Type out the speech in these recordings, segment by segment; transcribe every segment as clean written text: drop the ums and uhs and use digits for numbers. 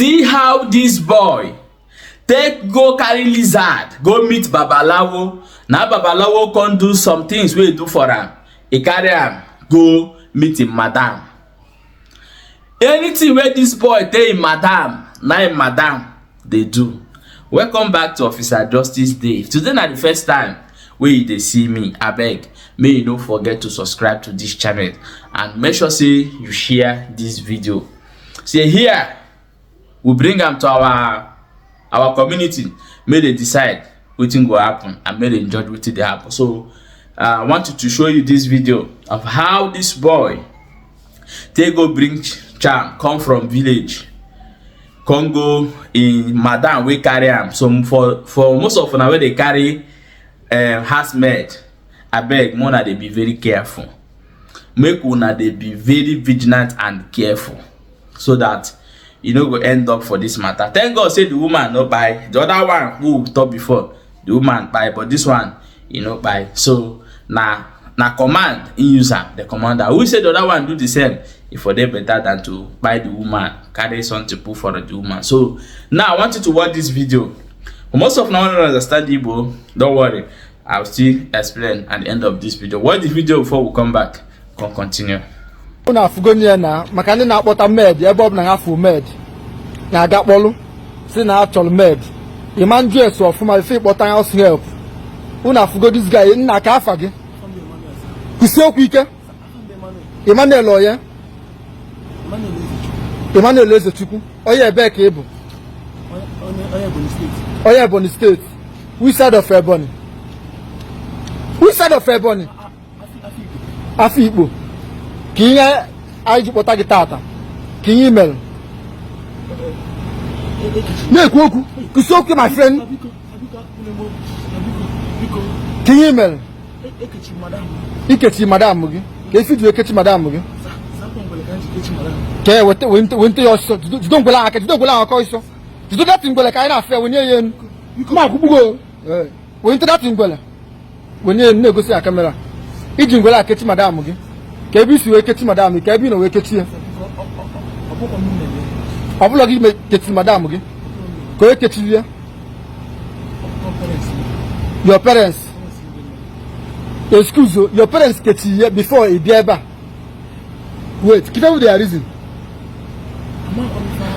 See how dis boy take go carry lizard go meet babalawo. Na babalawo come do some things wey e do for am. E carry am go meet im madam. Anything wey dis boy tell im madam, na im madam dey do. Welcome back to Officer Justice Day. If today na the first time wey you dey see me, abeg make you no forget to subscribe to this channel and make sure say you share this video. Say here we bring am to our community, make they decide wetin go happen and make dem judge wetin dey happen. So I wanted to show you this video of how this boy take go bring charm come from village, come go in madam wey carry am. So for most of una wey dey carry housemaid, abeg make una dey be very careful, make una dey be very vigilant and careful, so that you no go end up for this matter. Thank God say the woman no kpai. The other one wey we talk before, the woman kpai, but this one e no kpai. So na command he use am, the commander. Who say the other one do the same, e for dey better than to kpai the woman, carry something put for the woman. So now I want you to watch this video. For most of una no understand Igbo, don't worry, I will still explain at the end of this video. Watch the video before we come back, come continue. Unu afụgo ya na maka ndị na-akpọta maid, ebe ọ bụla ha fụ maid na-aga kpọlụ si na achọrọ maid, ịma njụ ese ọfụma ife ịkpọta house help. Unu afụgo this guy. Nna, ka afa gị? Kwụsị okwu ike. Emmanuel onye? Emmanuel Ezechukwu. Onye ebee ka ị bụ? Onye Ebonyi State. Which side of Ebonyi? Which side of Ebonyi? Afikpo. Ka ihe anyị ji kpọta gị tata, ka ihe mere na-ekwu okwu. Kwụsị okwu, my friend. Ka ihe mere ikechi madam gị, ka efi ji ekechi madam gị, ka e weta wente ya ọsịsọ. Jido ngwele aka, jido ngwele aka ọsịsọ. Jido that ngwele ka anyị na-afịa. Wenye ya enu ma akwụgbugo. Wente that ngwele, wenye ya enu, na-egosi ya camera. Iji ngwele akechi madam gị, ka ebe isi wee kechi madam gị, ka ebe ị nọ wee kechi ya. Ọ bụla gị kechi madam gị, ka onye kechiri ya? Your parents. Excuse o, your parents kechiri ya before ị bịa ebe a? Wait, keep with their reason.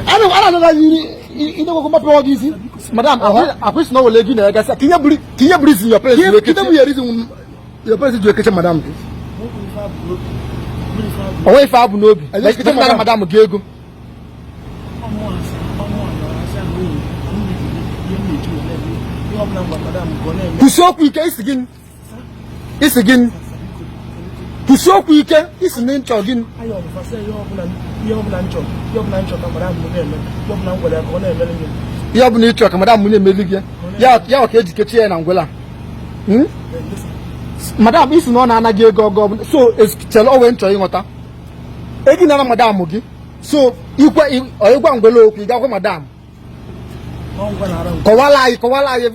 Ana ana ana ị na-egwekwa mapụ gị isi. Madam akwụsị na o wele gị na-egasị ka ihe bụ reason your parents wee Keep kechi with your reason your parents ji ekechi madam gị. Onwe ife abụ n'obi. Anyị ekechi nara madam. Madam gị ego. Kwụsị okwu ike. Isi gịnị? Isi gịnị? Kwụsị okwu ike. Isi na nchọ gịnị? Ihe ọbụla ịchọ ka madam na-emeli gị ya, ya ka eji kechie ya na ngwela. Madam isi na ọ na-ana gị ego ọgọ ọbụla, so chere, o wee nchọ ịghọta ego nara madam gị. So ikwe ịgwa ngwela okwu, ị gakwa madam kọwala anyị, kọwala anyị.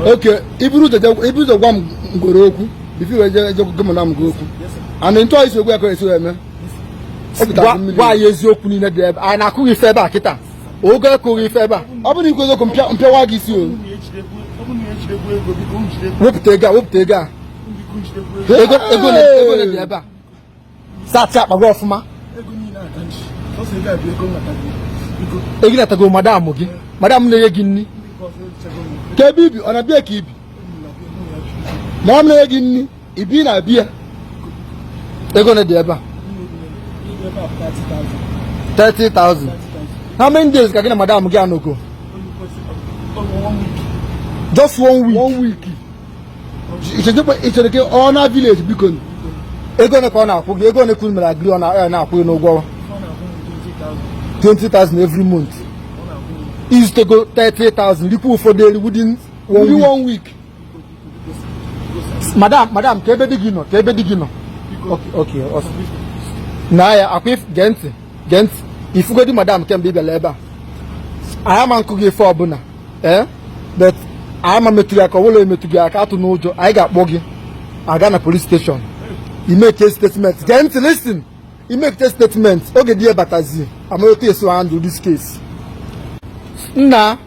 Okay, iburu ụzọ gwa m ngwere okwu before wee je gwa madam gị okwu. And ntụ isi okwu ya ka esi eme. Gwa anyị eziokwu niile dị ebe anyị na-akụghị ife ebe a kịta. Oge ekụghị ife ebe a. Ọ bụrụ ikwu eziokwu, mpịawa gị isi o. Wepụta ego a, wepụta ego a. Ego ego ego dị ebe a. Saachị akpa gị ọfụma. Ego natago madam gị, madam na-enye gị nri. Ka ebe ibi, ọ na-abịa ka ibi. Madam na-enye gị nri, ibi na-abịa. Ego na dị ebe a 30,000. How many days ka gị na madam gị anọgo? Just one week? One week. Ichere ka ọ na village, biko. Ego ole ka ọ na-akwụ gị? Ego ole ka unu mere agree ọ na-akwụ gị n'ụgwọ? 20,000 every month. Izutego 30,000, rikwa ụfọdụ eri within one week. One week. Madam, madam, ka ebe di gị nọ? Ka ebe di gị nọ? Okay, ọsọ na ya akwa. Gee ntị, gee ntị. Ifugodi madam kemgbe ị bịara ebe a, anyị ama nkụ gị ife ọbụla, ee, but anyị ama metụ gị aka. Ọbụla emetụ gị aka, atụ n'ụjọ. Anyị ga-akpọ gị aga na police station. Imeke statement, gee ntị, listen. Imeke statement oge di ya batazi, amaghị otu esi handle this case. Nna,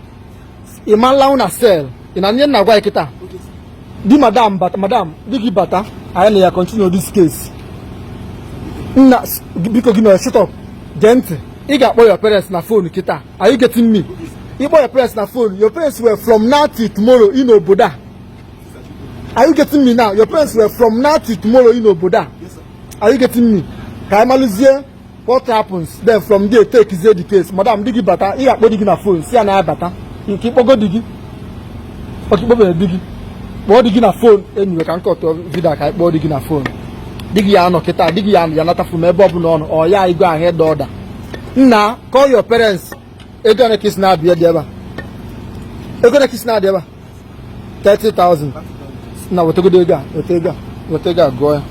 ị ma na cell ị na nye nna gwa ya kịta di madam bata, madam di gị bata, anyị na ya continue this case. Nna, biko, gị nọ, shut up. Gee ntị, ị ga-akpọ your parents na phone kịta. Are you getting me? Ịkpọ your parents na phone, your parents were from now till tomorrow in obodo a. Are you getting me now? Your parents were from now till tomorrow in obodo a. Are you getting me? Ka anyị malụzie what happens, then from there take zie the case. Madam, di gị bata, ị ga-akpọ di gị na phone, si ya na ya bata. Nke ịkpọgo di gị, ọka ikpọbere di gị, kpọọ di gị na phone. Anyway, ka nkọtọ video, ka anyị kpọọ di gị na phone. Di gị ya anọ kịta, di gị ya ya nata from ebe ọbụla ọ nọ, ọ ya igo ahụ ịda ọda. Nna, call your parents. Ego ole ka isi na-abịa dị ebe a? Ego ole ka isi na-adị ebe a? 30,000. Na wetagodo ego a, weta ego a, weta ego a, gụọ ya,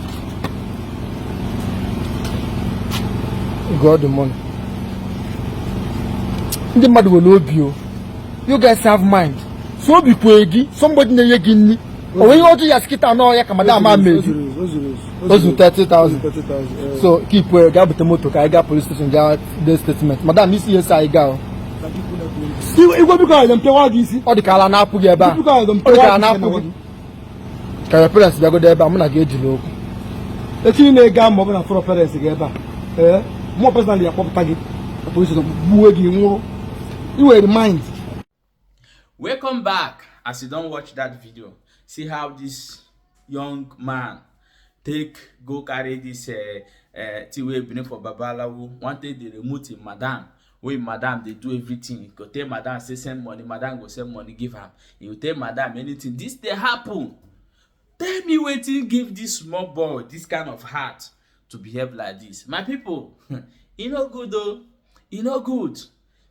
gụọ the money. Ndị mmadụ nwere obi o. You guys have mind, so obi kwee gị. Somebody na-enye gị nri, o nwe ihe ọjọọ ya sịkịta nọ ya ka madam a mee gị. O zuru 30,000, so keep gaa bute moto ka anyị gaa police station, gaa dee statement. Madam, isi ihe si anyị gaa o. Igwe, biko, anyị mpịawa gị isi. Ọ dị ka ala na-apụ gị ebe a. Biko, anyị Ọ dị ka ala mpịawa na-apụ gị gị. Ka your parents bịagodo ebe a, mụ na gị ejiri okwu. Echi niile gaa, ma ọ bụ na fọrọ parents gị ebe a, ee, mụ personally akpọpụta gị na police station, gbuo gị, nwụrụ. I were mind. Welcome back. As you don watch that video, see how this young man take go carry this thing wey bring for babalawo, wan take dey remove him madam, wey him madam dey do everything. He go tell madam say send money, madam go send money give am. He go tell madam anything. This dey happen. Tell me wetin give this small boy this kind of heart to behave like this. My people, e no good o, e no good.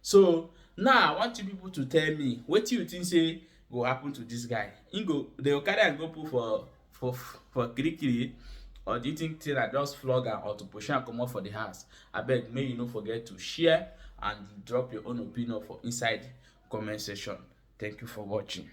So now I want you people to tell me wetin you think say go happen to this guy. Him go, they go carry am go put for kirikiri, or do you think say na just flog am or to push am comot for the house? Abeg, make you no forget to share and drop your own opinion for inside comment section. Thank you for watching.